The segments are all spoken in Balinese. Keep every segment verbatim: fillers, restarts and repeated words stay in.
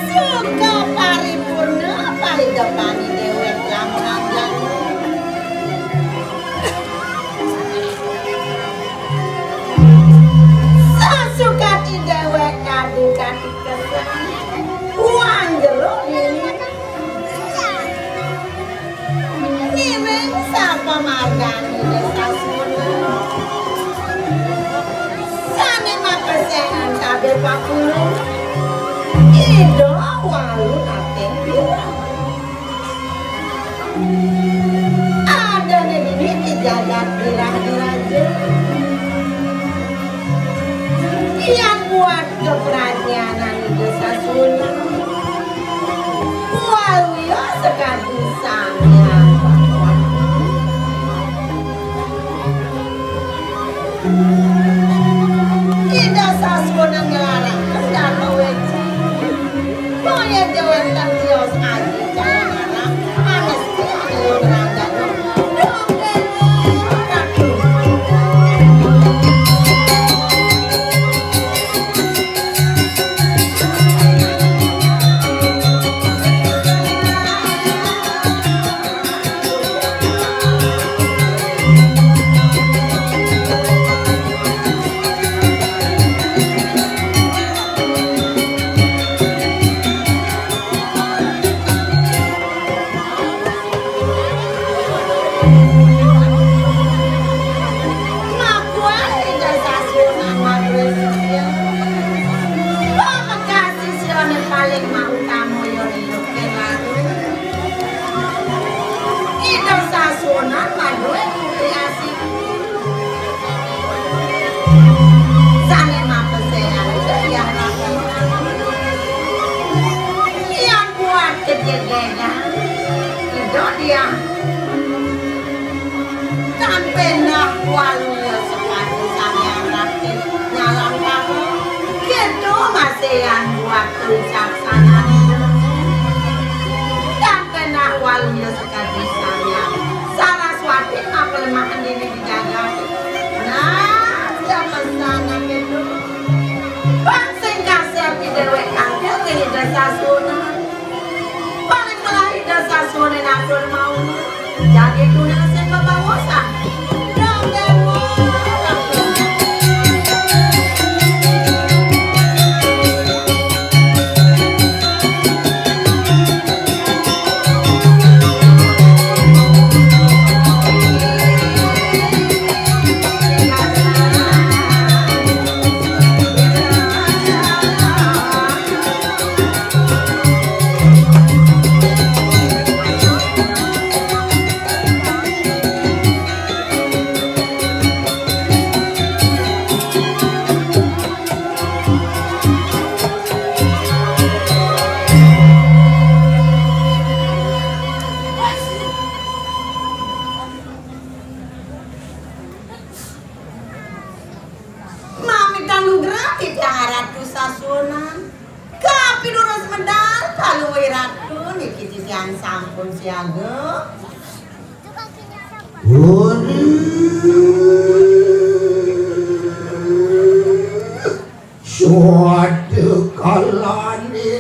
Suka paripurna paridepané déwék lamun. Sasukané déwék kadung katikesan. Puang jero ini. Ngiring sapamargané Ida Sasuna. Sané mapeséhan kabéh pakulun. Ida walu até pirang. Adané dini di jagat Diraja. Yang buat keprajnyanan Ida Sasuna. Waluya sekadi Sang Hyang Bawang. Ida Saswana nglarang kendama wéci. Boya déwék tios aji calon anak, anesti anu ngrangkana. Dong Déwa Ratu. Ngaku ae Ida Saswana madué sisia. Pamekasih siané paling mautama ya idup kéné. Ida Saswana madué putri asih. Sané mapeséan Ida Diah Ratih. Tiang buat kejegegan. Ida Diah. Tan péndah waluya sekadi Sang Hyang Ratih nyalang kamu. Kéto maséan buat wicaksana. Tan péndah waluya sekadi Sang Hyang Saraswati mapalemahan dini di jagat. Nah, jaman sana kéto. Pan sing kasép déwék kanggé Ida Saswana. Paling melah Ida Saswana natur mauna. Jagi tuna sing bebaosan. Dong Déwa. Mamit anugerah titiang Ratu Saswana. Kapidurus medal kaluwi Ratu niki titiang sampun siaga. Suatu kalane.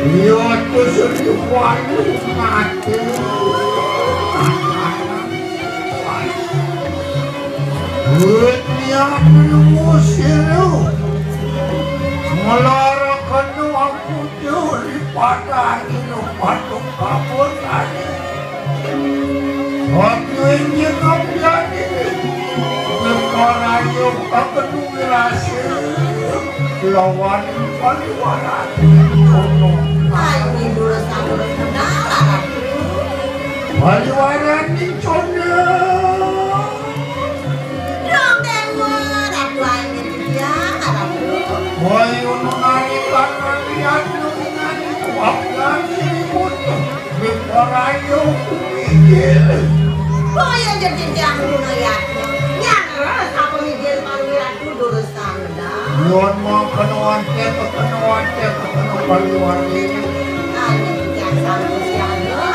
Iya, kusuri walu mati. Wit niat ngusir. Ngelara kena aku curi padani no patung kabur tadi. Aku ingin ngabiyani. Ngekaraya kakenu wirasa. Lawan paliwaran. Kono. Ayo, dulu satu benar. Paliwaran di kono. Dong Déwa, Ratu Ayu Titiang, Ratu. Woi, unu nari karena lihat nungan kuat nasi ribut. Ribut rayu kumikil. Woi, aja Titiang dulu ya. Nyang res apa mijil palu Ratu durus sanda. Nuwun mangkena wonten, kena wonten, kena palu wonten. Ayo Titiang sampun siaga.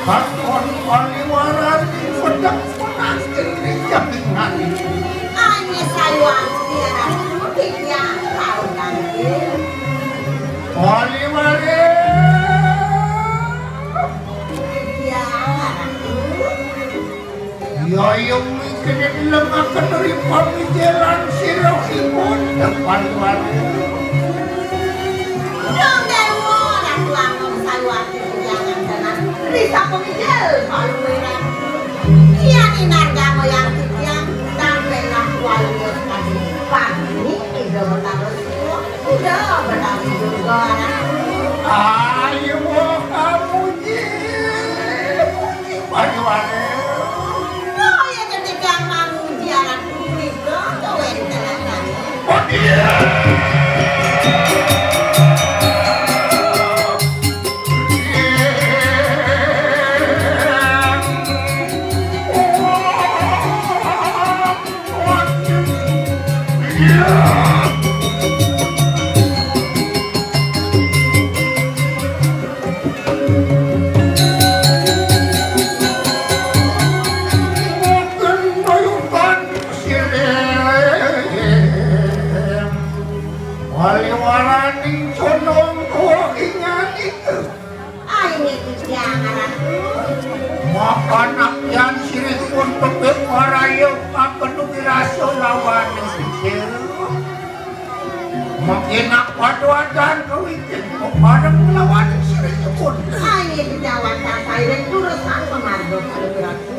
Katon paliwaran di pedang penangkil di jamingan. Hanya sayuan biaran putih yang tahu nanti. Paliwaran. Iya, Ratu. Yayung mikir dilengaken ri pamijelan sirahipun depan wali. Dong Dewa, Ratu Agung Sayuwati Bujangan Tenang, ri sapamijel paluwe Ratu. Iya ninarga moyang titiang, dampelah waluya sekadi pagi, ida betara siwa, ida betara durga Ratu. Ayo, kamuji. Aduh, aneh. Kaya ketika mamuji anak punika, kewéntenan. Oh, iya. Wali-waraning condong kuwi nyanyi. Ayo, Gusti Ratu. Makanak yan siripun tepik maraya kakenugi rasa lawan sisir. Makinak paduadan kawitin mapareng lawan siripun. Ayo, Gusti Ratu, sairing durus sang pamarga Gusti Ratu.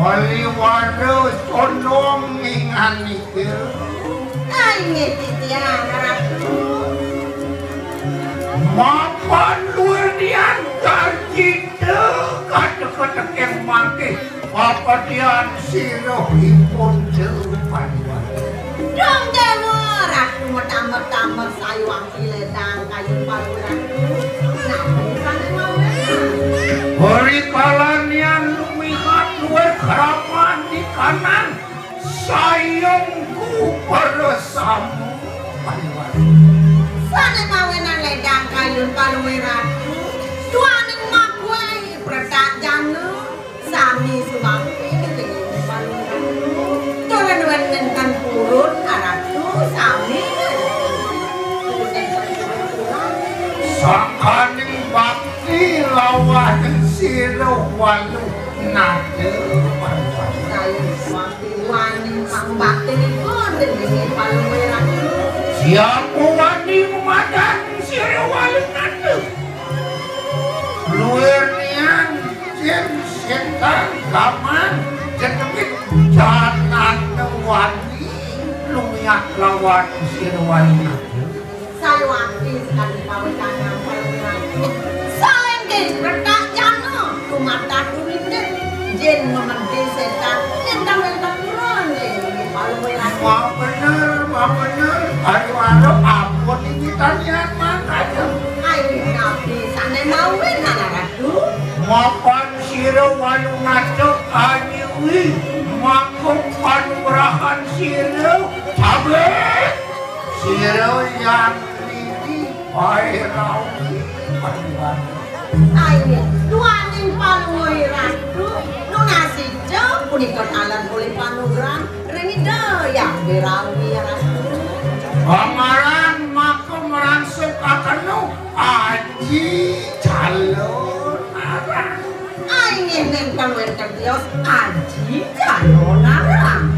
Wali waru condong ningan niki. Inggih titiang Ratu. Mapan luwih nian karcita katek-katek yang mangke. Papadian sirahipun Dewa Paniwati. Dong Dewa, Ratu, metambet-tambet sayuwati ledang kayun paluwe Ratu. Napi sane mawen? Ori kalanian lumihat luwih kraman di kanan sayungku para samu Paniwati. Sane mawenan ledang kayun paluwe Ratu. Duaning makuwai pretak jana. Sami sumampi ring paluran. Turun wenten purun aratu sami. Sangkaning bakti lawan sira walu nada. Sayu sumampi waning pangbaktinipun ring paluwe Ratu. Siapa wani memadan sira walu nada? Luwih nian Yen sentang gaman jenemit janane wani lumiak lawan sira wani. Sayuwati sekadi pawecanan paling rancak. Salengke retak jana tumatah tumindak. Yen memedi setan, yen tamen tapuran, yen paluwe rancak. Wah bener, wah bener. Ayo, ayo, ampun ini tanian mangkanya. Ayo, nabi, sane mawin, anak ratu. Mapan sira walu ngaca anyiwi, maka panugrahan sira cabet. Sira yang lidi Pairawi paduan. Ayo, duaning paluwe ratu, nunas ica punika taler olih panugrahan ring Ida Hyang Wirawi ratu. Pangaran maka merangsuk akenu Aji Calonarang. Inggih, nenten wenten tios Aji Calonarang.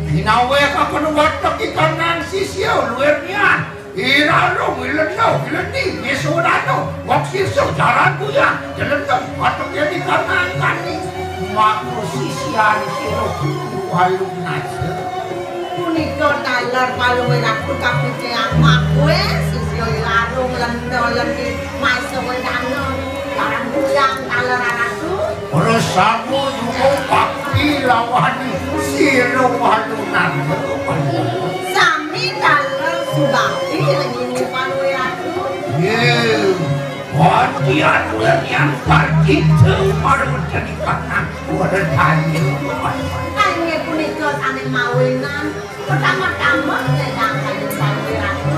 Inaweh kakenu watek ikanan sisya luwih nian. Iranu, ileno, ileni, isudano, wong sirsa, jaran buyang, jelenteng, watek yen ikanan kani. Aku sisian sira Walu Nada. Punika taler Palungguh Ratu kapicayang makué sisya larung lenda-lendi maisa wedana. Larang buyang taler Ratu. Ora samu juga bakti lawan sira Walu Nada. Sami taler subakti ring Palungguh Ratu. Yé, bakti aturan yang parkita pada wénten di kanan. Ora kaya. Inggih punika sané mawinan. Pertama-tama nyedang kayun Palungguh Ratu.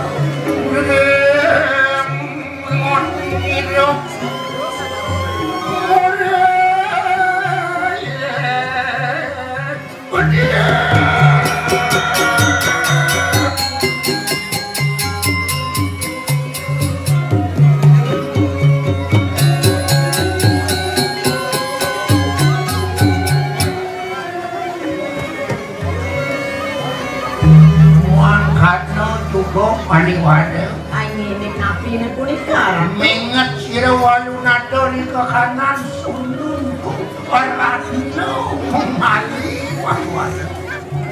Mangkana juga paniwada. Ai, nini napi ne punika? Minget sira Walu Nada nika kanan sundun. Ora dina mali paniwada.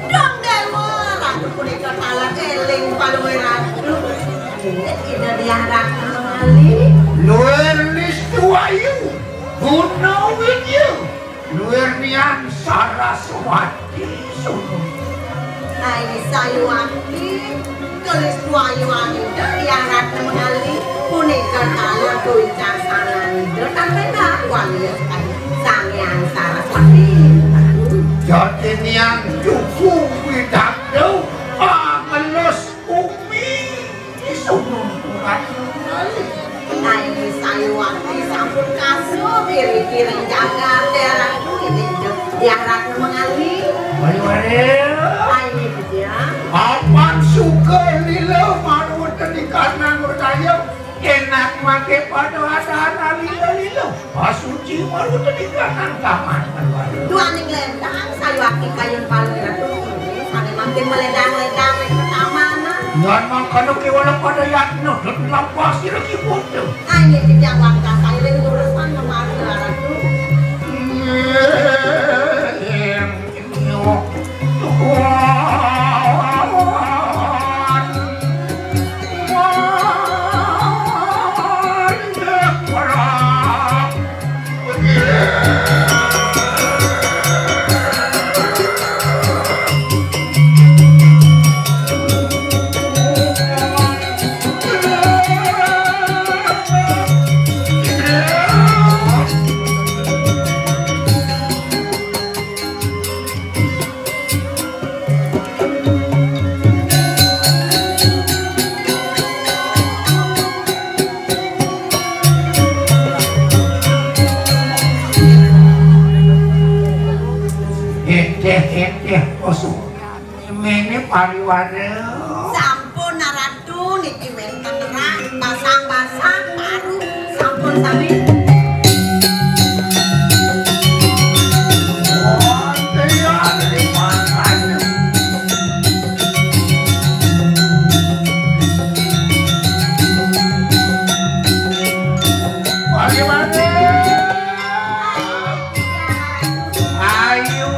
Dong Déwa, Ratu punika taler éling Palungguh Ratu. Inggih Ida Diah Ratna Mangali. Luwir listu ayu, guna widya, luwir nian Saraswati sunu. Ai Sayuwati, kelis tuayu Ida Diah Ratna Mangali, punika taler wicaksananida tan péndah waliya Sang Hyang Saraswati. Jati nian cupu widakdo pangelus umi isunun kurat ngali. Ai Sayuwati sampun kasub iriki ring jagat, Ratu, inggih Diah Ratna Mangali. Wali-wali. Ai Diah. Apan suka lila manuwun tendikanan berdaya. Enak mangke pada adahan lila-lila. Pasuci malu tedikanan taman malu. Duaning lendang sayuwati kayun Palungguh Ratu, sané mangke maledang-ledang ring petamanan. Yan mangkana kéwala pada yatna, dadi lampah sira ki foto. Ayo titiang wangkal kairing urusan memarga Ratu. Éh, éh, éh, éh, osu. Méné pariwara. Sampun, Ratu, niki wénten rak, basang-basang, paru, sampun sami. Ayo.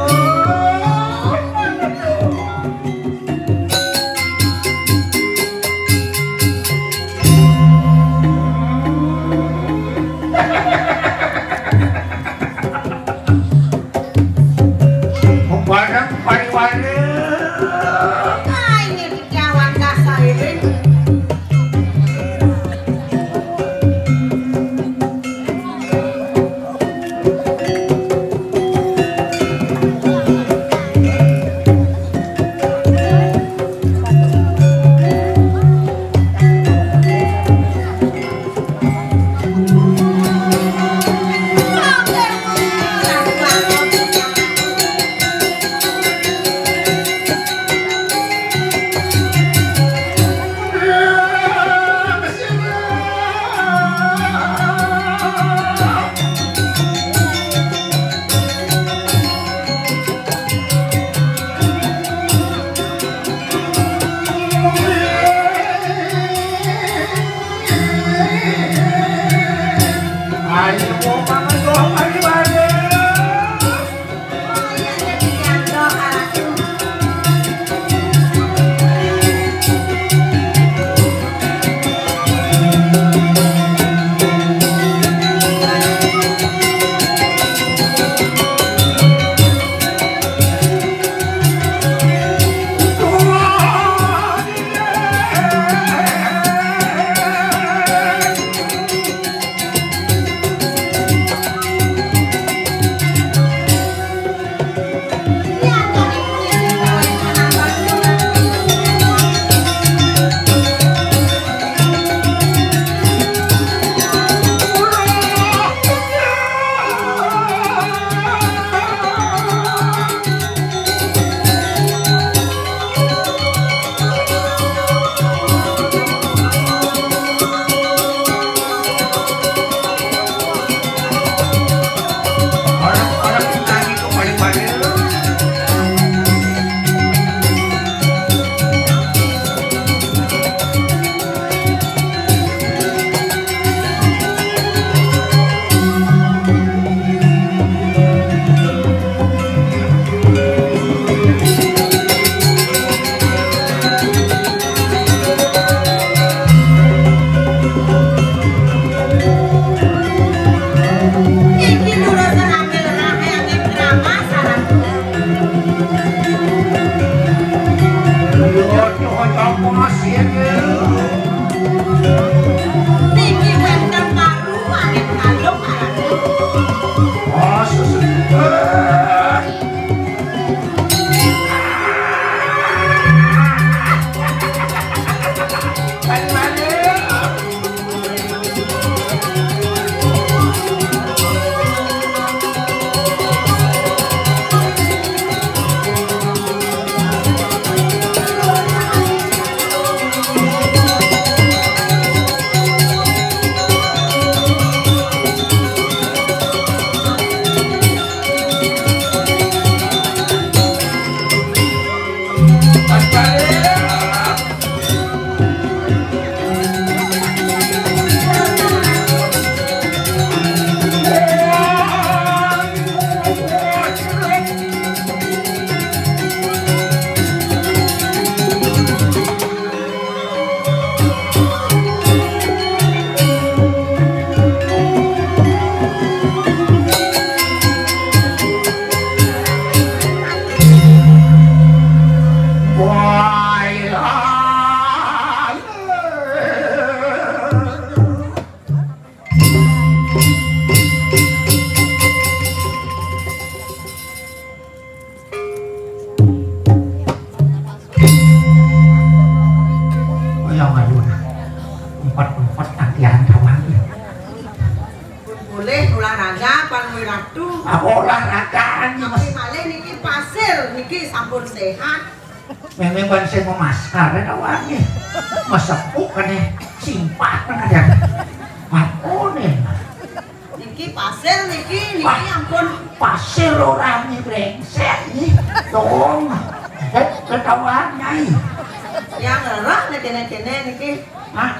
Bareng pariwara. Ai, ini dikiawan kasairing. Niki sampun sehat. Memang ban sing memaskar ya kawannya. Mesepuk kene simpah kan ada. Apa nih? Niki pasir niki, niki Wah. Ampun. Pasir orangnya brengsek nih. Dong. Eh, ketahuan nyai. Yang ngerah nih kene-kene niki. Hah?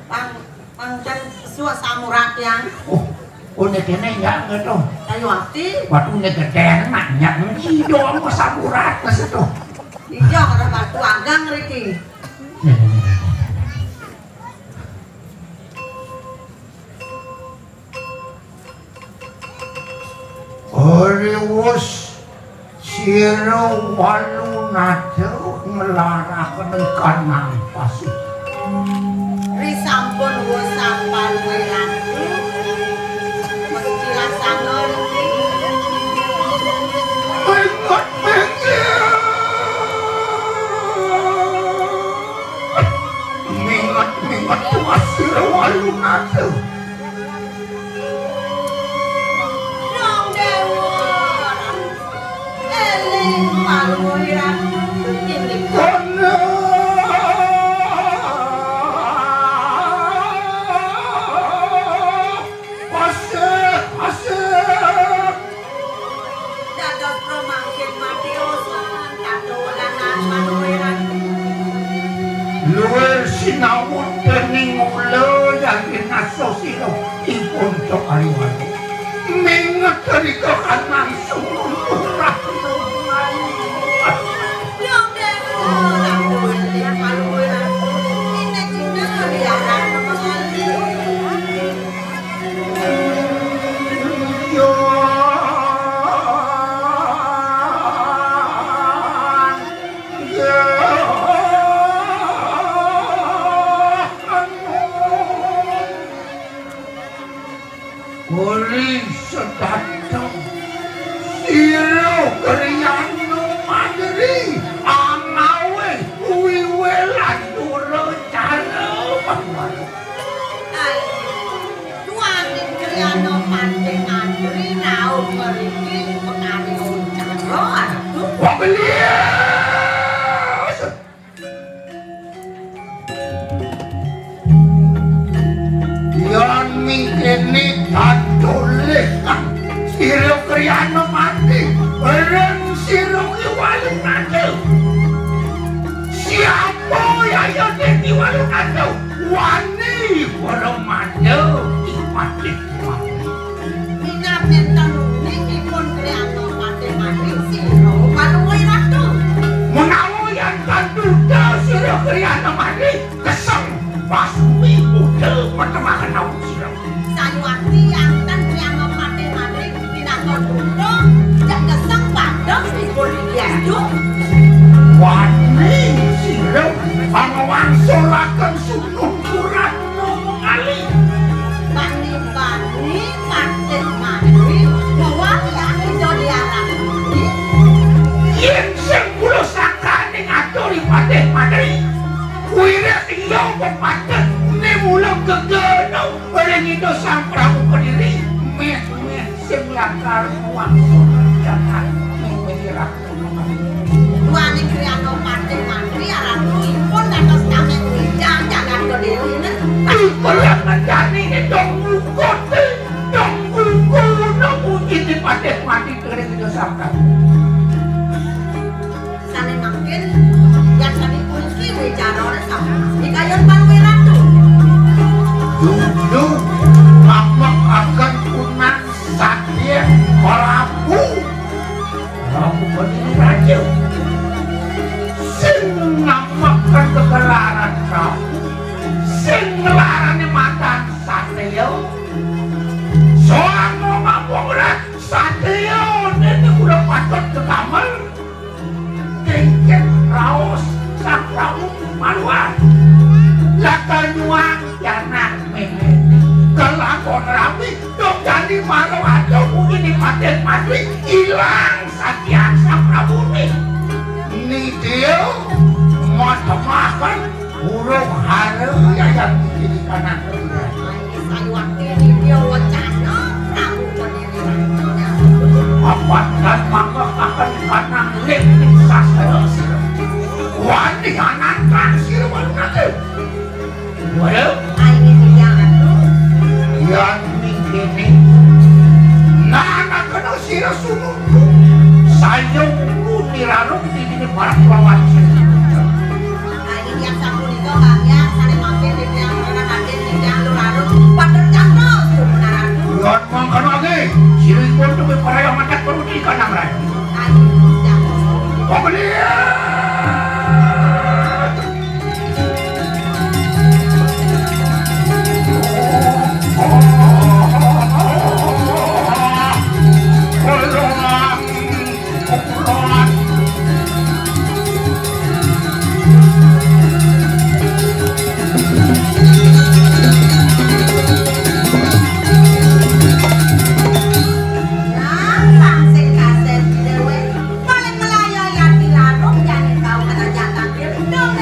Pang pang ten suwa samurat yang. Oh, oh nek kene ya gitu. Ayo ati. Waduh nek gedeng nak nyak niki dong samurat ke situ. Iya, ora batu agang riki. Riwus sira walu nada nglaraken kanang pasih. Risampun wusang paluwe ratu. Mesti laksana niki. Ingat, ingat. Mingat-mingat tuas sira walu nada. Dong Dewa, eling paluwiran ini. Kono. Asik, asik. Dados pramangkin Matiusan, katuwulan manuwiran. Luwih sinau dening ula yangin aso sira ipun cok ariwan. Minget rika kanang sumurah nungai. Dong Dewa, Ratu Eling, manuwiran. Ini cinta diarah nungai. Uli sedateng sira Kriyana Mandri angawe wiwilan duracara. Duaning Kriyana Patih Mandri rauh mriki pekari ucara. Aduh. Wah, beliau. Yan mingkene tan dolih kang sira Kriyana Mandri, ren sira ki wali mati. Siapa yaya dadi wali mati? Wani para mati, ipati mati. Minab enten uning ipun Kriyana Patih Mandri sira panuwun ratu. Menawa yan tan duda sira Kriyana Mandri, keseng basmi uda petemangan naung sira. Sayuwakti anten Kriyana Patih Mandri pinaka duda, jak keseng bados ipun iki aduh. Wani sira pangwangsulaken sunung kurat ngali. Bani-bani Patih Mandri, mawali aku ijo diarani. Yen sing kula sangkane ngaturi Patih Mandri, wirid iya pepatah ne mula gegana oleh Ida Sang Prabu Kediri, meh-meh sing lakar mawangsul jagat miwih Duaning Kriyana Patih Mandri aran ipun dados tameng wijang jagat Kediri. Ipun yang ngendanine dong bukut, dong buku, dong uji di Patih Mandri kering itu sampai. Sane mangkin, yang sane kunci wicara oleh sama. Dikayun Palui Ratu. Duduk, mamak akan punang Satya Prabu. Prabu Bani Raja. Sing namakan kegelaran Prabu. Sing ngelarani matan Satya. Soang ngomong ora Satya, ini udah patut kekamel. Kengken raos Sang Prabu Maluan. Lakar nyuang janak mene. Kelakon rabi, dok jani maro aja mungkin di Patih Mandri, ilang sakian Sang Prabu ni. Nang lek sastra sira. Wani anantang sira wani ate. Waduh. Ayo, iya, anu. Yan mingkene. Nah, anak kena sira sumungku. Sayungku nirarung di dini barat lawan. Ayo, iya, sapunika, Mbak, ya, sane mampir di tiang ora hadir di tiang lurarung. Padha cakno, Gunung Naradu. Yan mangkana age. Sira ipun tuwi para yang matak perlu di kanang rai. Nang sing kasep dhewe. Paling melayani ati larung jane kau kena jatah diri dong.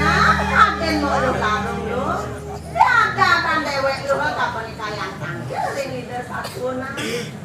Nah, kaden mau larung lu. Dadakan dhewek luha kabeh kayang tangkil ring Ida Sapunané.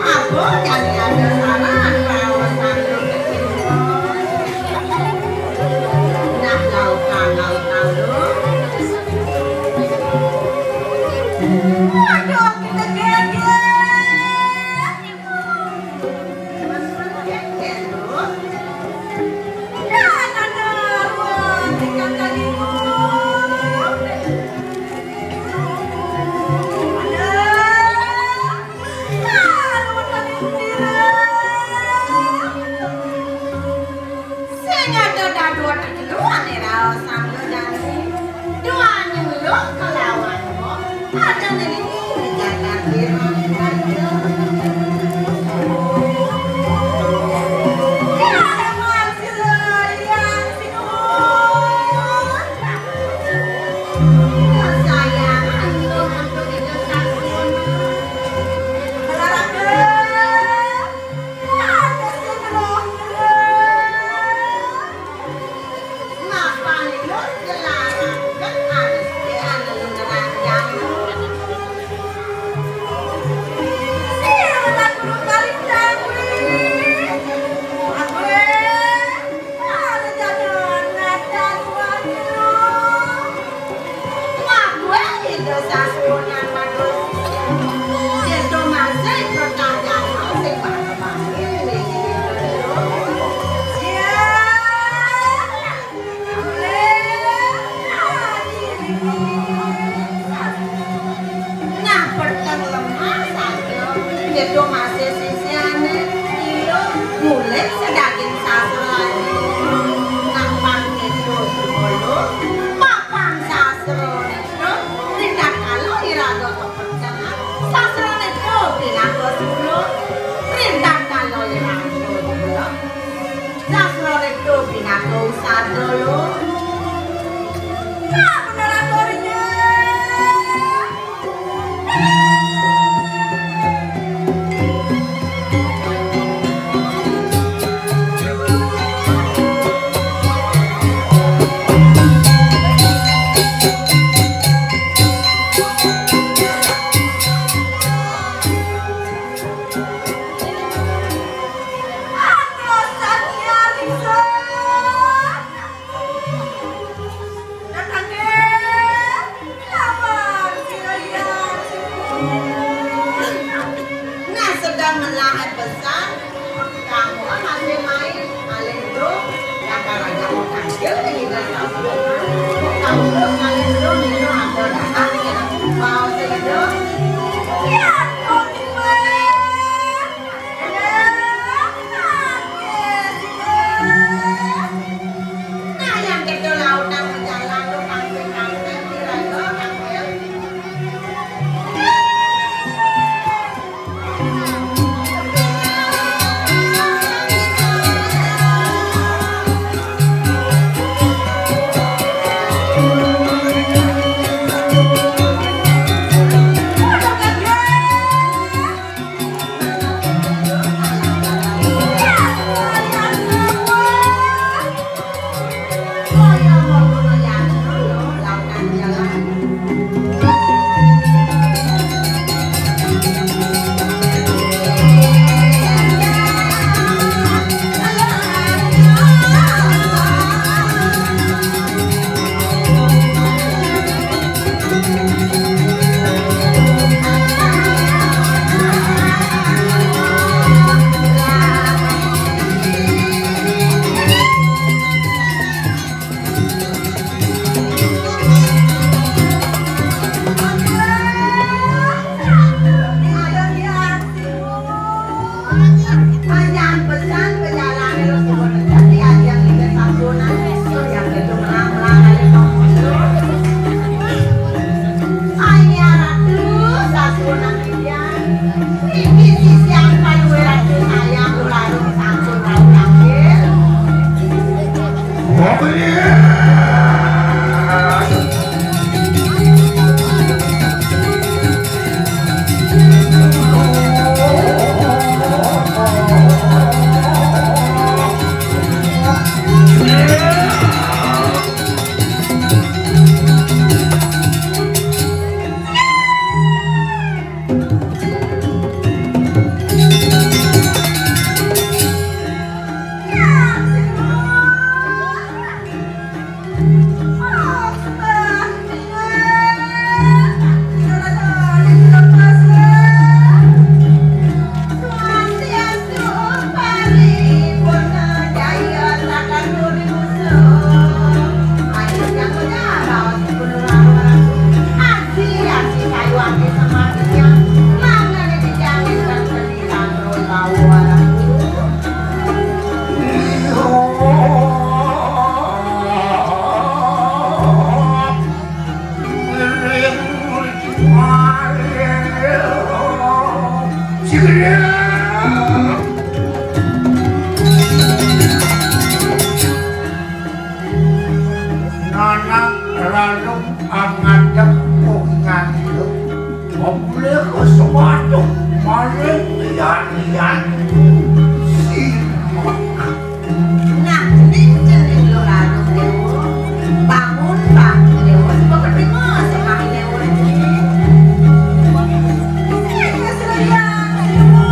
Apa jani ada salah raos sanduk kecil? Nah, lautan, lautan, lho. Aduh, kita geger. Sing ada dadua tegeluan ira sambil dansi. Dua nyeluk kelawan kok. Ada ngelingi ngejaga kira. Ya, ada masih yang sing. Kesayangan lo untuk itu sasuna. Kelara, ada sing roh. Mapan lu jelaran, kan ada si anu ngeranjang. Si anu tak perlu balik lagi. Aku, eh, ada jalan nada dua lu. Wah, gue itu sasuna bagus. Itu masih pertanyaan masih pakai-pakai. Ya. Nah, peteng lemah saja. Yéto masih sisiané, iya, mulih sedaging sastra lagi. Nah, pang kéto, papan sastra nika, nika kala Melahan pesan, kamu masih main alih dong, kata raja orang kecil ini dan kamu, kamu terus alih dong, ini ada dah, mau sih dong. Ya, kok gue? Nah, yang kecil lautan berjalan tuh, kampil-kampil, kira-kira kampil. Nanak ranum angadeg kok ngandeg. Pemulih sesuatu maring lian-lian. Simak. Nah, ning cening lho, Ratu Dewa. Bangun, bangun, Dewa. Sebab terima sembah Dewa iki. Sing kesulian, Dewa.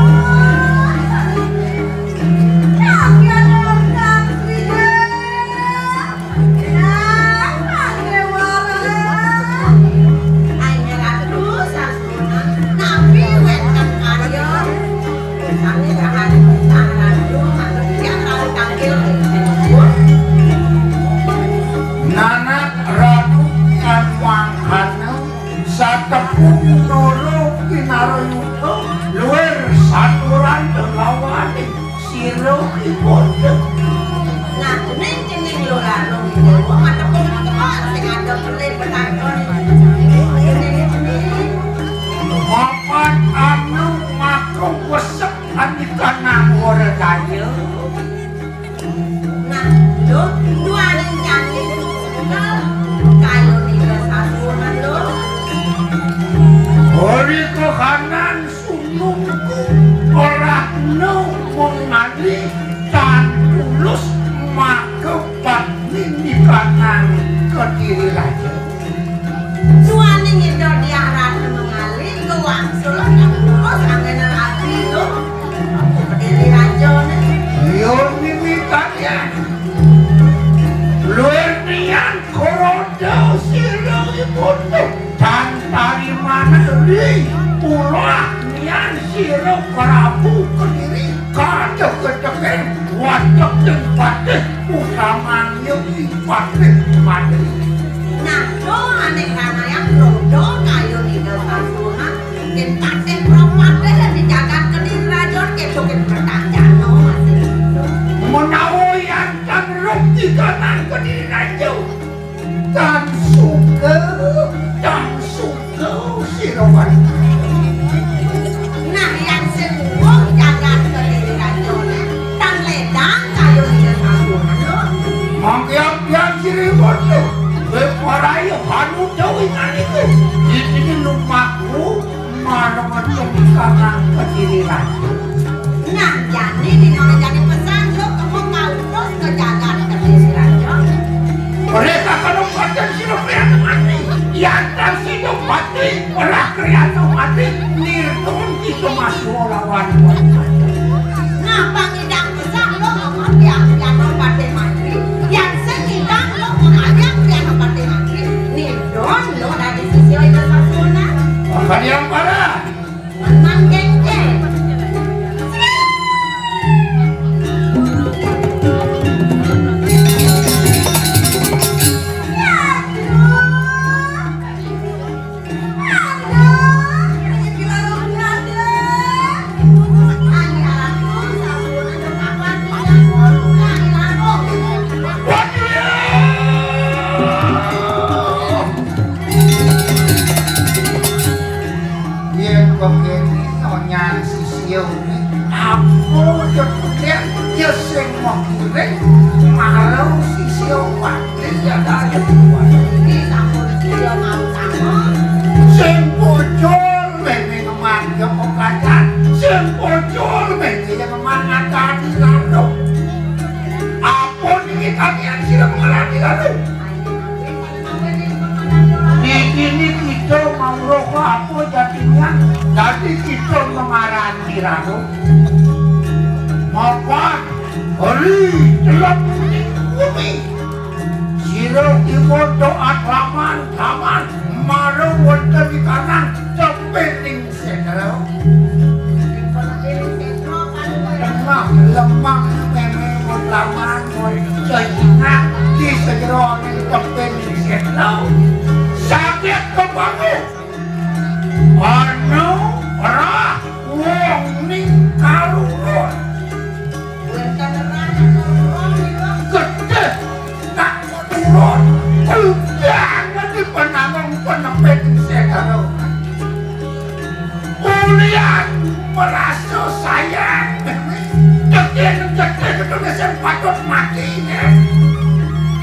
Nah, ya, Ratu Dewa. Nah, Dewa. Ayo, Ratu, sasuna. Nabi wénten karya. Nanak ratu kang wangkana satepung nara pinarayuda luwir saturan lawaning sira kibodeg. Nah, ning cening lho ratu dewa matepung teman sing ada perlih penakon. Mapan anu maka wesek Andika nang ora kaya. Nah, lho, duaning janji sungkel, kayo ninggal sasuwunan, lho. Ori kahanan sunungku, ora no mengali tan tulus maka pagni nikanan Kediri Raja. Suwaning Ida Diah Ratu mengali, kewangsul akan lurus anggenan ati, lho. Kediri Rajane. Yo mimitannya. Luwih nian koroda sira ibutu. Dan parimana ri pulah nian Sira Prabu Kediri kathah-kathahin watek ing patih utamanya ing patih Madri. Nah, to ané kanayang roda kayun Ida Sasuna, ing patih prapatih di jagat Kediri Raja, kéto ké pertanjana masih. Menawa yan tan roh di kanang Kediri Raja, tan suka, tan suka sira wani. Nah, yan sing wong jagat Kediri Rajané, tan ledang kayun Ida Sasuna. Mangke abdian sira wani, wé paraya anu dewi nganiku. Di sini lumaku marang ing kakang Kediri Raja. Nah, jani dina jani pesan lo kemo kautus ke jagat Kediri Raja. Mereka kalau paten sira kriana mati, yan tan sida mati, ora kriana mati, nirtun kita masih lawan. Nah, pangidang pesan lo kemo tiang kriana mati mati, yan sing idang lo kemo ayang kriana mati mati, nirtun lo dadi sisia Ida Sasuna. Akan yang parah. Menang geng-geng. Yén begini, nonyan sisia né, apa ya kemudian ya sing mengkiring marang sisia Wati ya dari iki sampun sisia mau sama. Sing bocor mémé ngemanja pekajan, sing bocor mémé yang ngemanja tadi lalu. Apa niki kalian sira mengalami lalu? Niki niki kita mau roh apa jadinya? Dadi kita mengarani ranu. Mapan, hari, telep, bumi. Sira timun doat laman, laman, marang wonten di kanan, tepining sedra. Lemah, lemah, mémé, laman, sejengak, di sedra, tepining sedra. Sakit kebangun. Ana rah wong ning kalungan. Gedhe tak turun. Udah ngerti penangan penepit sing karo. Ulian merasa sayang. Gedhe gedhe gedhe sing patut mati.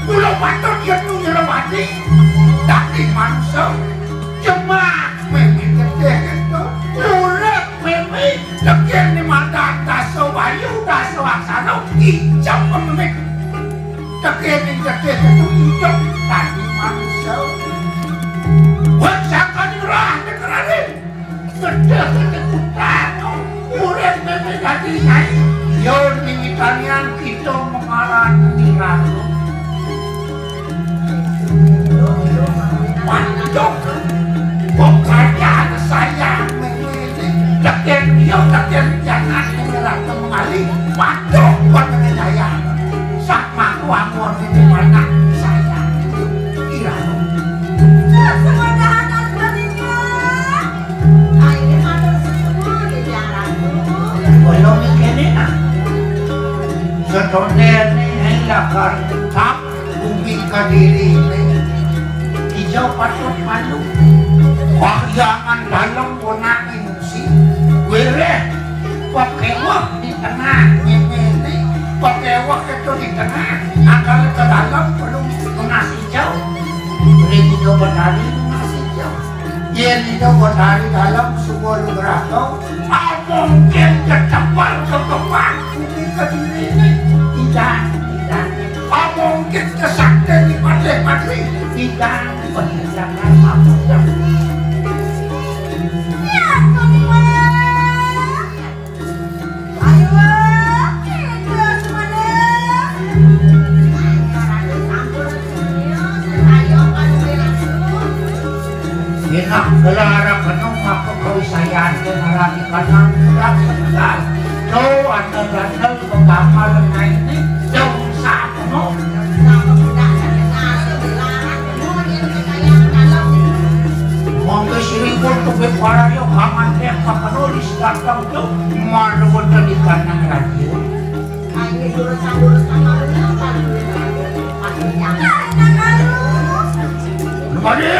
Kula patut yen nyuwun mati. Dadi manusa. Cemak mémé gedhe gedhe. Urip mémé. Tekir ni mandan dasa wayu, dasa aksana, ijab mémé. Tekir ni gedhe gedhe ijab dadi manusa. Wah, sangkane ngerah tekerane. Gedhe gedhe utang. Urip mémé dadi nyai. Yo ning tanian kita mengalani ratu. Waduh, kok kayaan saya ini. Tekan dia, tekan jangan menyerah mengalih. Waduh, buat saya. Sama aku ini mana saya. Kira. Semuanya anak berikut. Nah, ini matur semua di jalan. Kalau mikirnya, nah. Setonene lakar tak bumi Kediri ini. Ijau patut malu. Wah, jangan dalam ponake musi. Wereh, pakewah di tengah, ngene. Pakewah itu di tengah. Angkal ke dalam, belum tunas ijau. Beri ijau petani, tunas ijau. Yen ijau petani dalam, semua lu berasa. Apa mungkin kecepal ke kembang bumi Kediri ini? Tidak, tidak. Apa mungkin kesaktian di Padre Padri? Tidak, tidak. Ayo, ayo, semua. Ayo, ayo, ayo. Enak gelar kena maka Saya anu ngarani kana muda sebentar. Tuh, anu gandeng pembamal naik ini, jauh satu. Mangga siripun tubik waraya kamanten ka penulis datang tuh, mana boten di kanang raja. Ayo, durus, durus, sama bener, Pak. Pakai jangan. Kembali.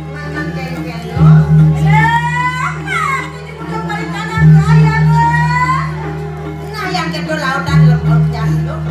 Mangan kengkeng lo. Lah, nah, ini udah balik kanan ke ayah lo. Nah, yang kedua lautan lo, lo jangan lo.